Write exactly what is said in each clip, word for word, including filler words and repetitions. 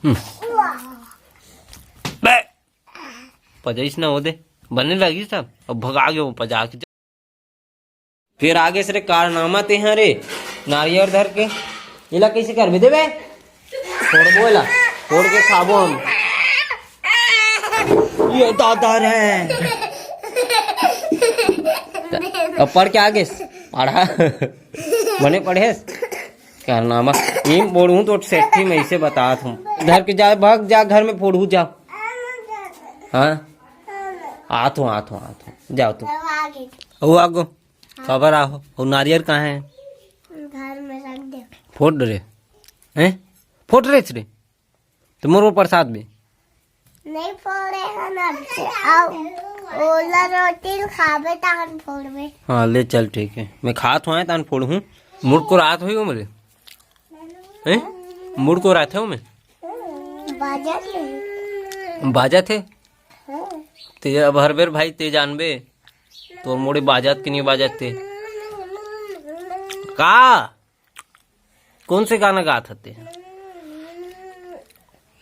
हम्म। बे, पजाइस ना हो दे, बने लगिस अब, अब भगा गयो पजा के। फिर आगे से रे कारनामा ते हैं रे, नारियल धर के। एला कैसे करबे देबे? फोड़बो एला, फोड़ के खाबो हम। ये दादा रे। अब पढ़ के आगे पढ़ा। बने पढ़ेस? कारनामा। ये बोलूँ तो सेठी में इसे बतात हूँ। धर के जा, भाग जा, घर में फोड़ू जा। हाँ? आत हूँ, आत हूँ, आत हूँ। जाओ तुम। वो आगो। काबर आहो? और नारियल कहाँ है? घर में रख दे। फोड़ रे। हैं? फोड़ रे रे। तो मोर प्रसाद भी। नहीं फोड़े हैं ना। अब ओला रोटी खाबे तहन फोड़बे। हाँ, ले चल, ठीक है। मैं खात हूँ, तहन फोड़ हूँ। मुड़ को रात हुई हो मेरे। हैं? मुड़ को रात है वो मैं। बाजा के। बाजा थे? हाँ। ते अब हर बेर भाई ते जानबे। तोर मोड़े बाजात कि नहीं बाजात ते। का? कौन से गाना गात हते?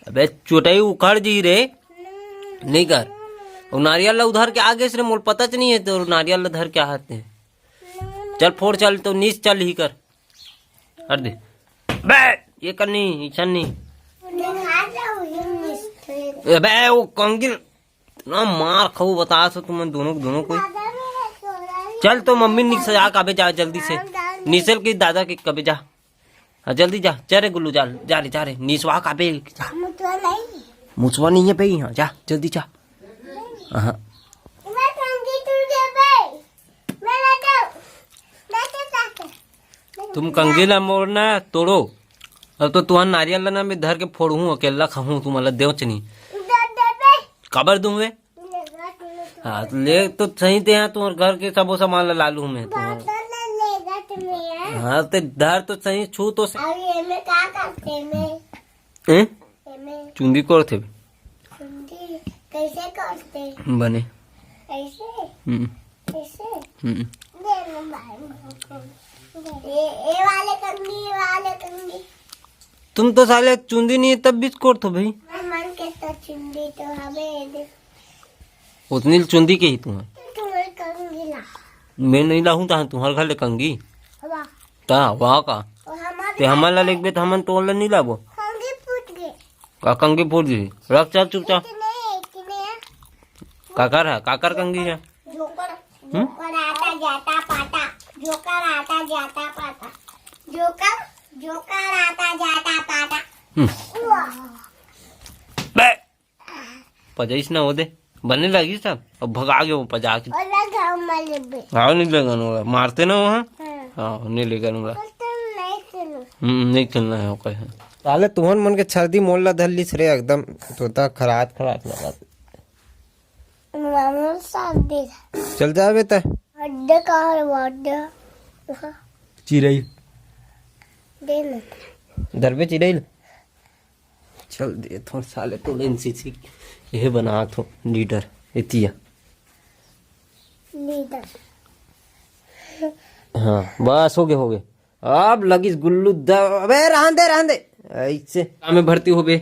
अबे चोटाई उखड़ जी रे। नहीं कर। और नारियल ला उधर के आगे से रे, मोल पता च नहीं है तो नारियल ला धर के आते हैं। चल फोड़, चल तो नीस चल ही कर। हट दे। बे, ये कर नहीं, इछन नहीं। अबे वो कंगिल ना मार खाऊ बता सो तुम दोनों, दोनों को। चल तो मम्मी निक सजा काबे जा जल्दी से। निसल के दादा के कबे जा। हाँ, जल्दी जा, जा रे गुल्लू, जा, जा रे, जा रे, निसवा काबे जा। मुसवा नहीं है भाई, हाँ, जा, जल्दी जा। हाँ। तुम कंगी ला मोर ना तोड़ो। अब तो तुहर नारियल ला ना मैं धर के फोड़हूँ, अकेला खाहूँ, तुमला देव चनी। काबर दूँ वे? हाँ, तो ले तो सही ते, यहाँ तुम्हारे घर के सबो सामान ला लालू मैं तुम्हारा। हाँ, ते धर तो सही, छू तो सही। हैं? एमे चुंदी करथे। चुंदी कैसे करथे? बने। ऐसे? हम्म। ऐसे? हम्म। दे ना भाई, ये, ये वाले कंगी, ये वाले कंगी। तुम तो साले चुंदी नहीं है, तब भी करथो भाई। मन के तो चुंदी तो हवे दे। उतनी चुंदी के ही तुम्हें। तुम्हें कंगी ला। मैं नहीं लाहूँ, तहाँ तुम्हारे घर ले कंगी। वाह। ता, वाह का? ते हमन ला लेकबे त हमन तोर ला नी लाबो। कंगी फूट गे। का कंगी फूट गे? रख चल चुपचाप। इतने, इतने। काकर है? काकर कंगी है? जोकर, हम्म? जोकर आता जाता पाता। जोकर आता जाता पाता। जोकर, जोकर आता जाता पाता। हम्म। वाह। बे। पजाइस ना हो दे, बने लगिस तब, अब भगा गयो पजा के। ओला गाँव में लेबे। हाँ, नहीं लेगन ओला, मारते ना वहाँ। हाँ। हाँ, नहीं लेगन ओला। तो तुम नहीं खेलो। हम्म, नहीं खेलना है ओकर। साले तुहन मन के छर्दी मोल ला धर लिस रे एकदम, तोता खरात खरात लगा। मामू साथ दे। चल जा बेटा। अड्डे का है वो अड्डे? चिरई। दे ना। धरबे चिरई। चल दे थोड़ा साले तोड़े एनसीसी। ये बना थो लीडर एतिया। लीडर। हाँ, बस हो गए, हो गए। अब लगिस गुल्लू द-, अबे रहन दे, रहन दे। ऐसे काम में भर्ती हो बे।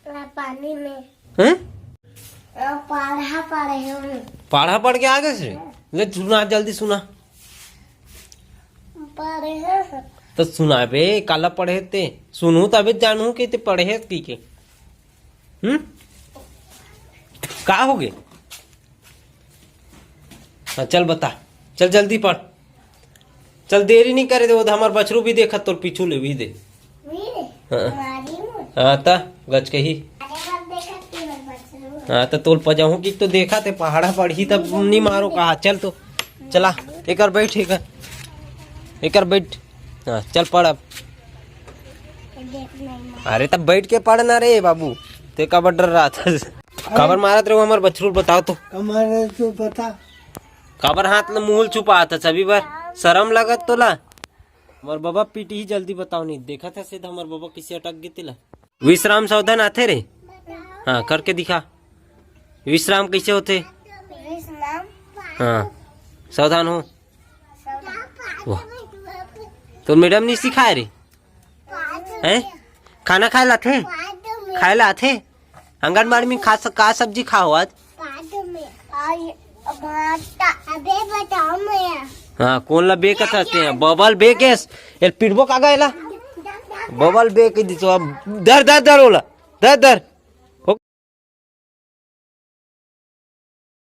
पानी में। हैं? पाढ़ा पढ़े हूँ। पाढ़ा पढ़ के आ गए से? ले सुना, जल्दी सुना। पढ़े हैं। तो सुना बे, काला पढ़े ते? सुनू तबे जानू कि ते पढ़े की के। हम्म? का हो गए? हाँ, चल बता, चल जल्दी पढ़, चल देरी नहीं करे दे। वो तो हमार बछरू भी देखत तोर पीछू ले भी दे। हाँ। हाँ, ता गच कही। हाँ, तो तोल पजाहूँ कि तो देखा ते पहाड़ा पढ़ी तब नहीं मारो कहा। चल तो, चला, एकर बैठ, एकर, एकर बैठ। हाँ, चल पढ़ अब। अरे तब बैठ के पढ़ना रे बाबू, ते काबर डर रहा था? काबर मारत रहो हमार बछरू, बताओ तो। कमर तो बता। काबर हाथ ल मुंह ल छुपात है सभी बार? शरम लगत तोला? हमर बाबा पीटी ही, जल्दी बताओ नहीं। देखा था सीधा हमर बाबा किसे अटक गए तेला। विश्राम सावधान आथे रे। हाँ, करके दिखा। विश्राम कैसे होते? हाँ, सावधान हो। वाह। तो मैडम नहीं सिखाए रे? हैं? खाना खाए लाथे? खाए ला आथे? आंगनबाड़ी में खा स-, का सब्जी खाओ आज? भात में। और भात। अबे बताओ मैं। हाँ, कोन ला बे कथस तें? बबल बे केस। एला पिटबो का गा एला? बबल बे कहि दिस। अब धर, धर, धर ओला। धर, धर।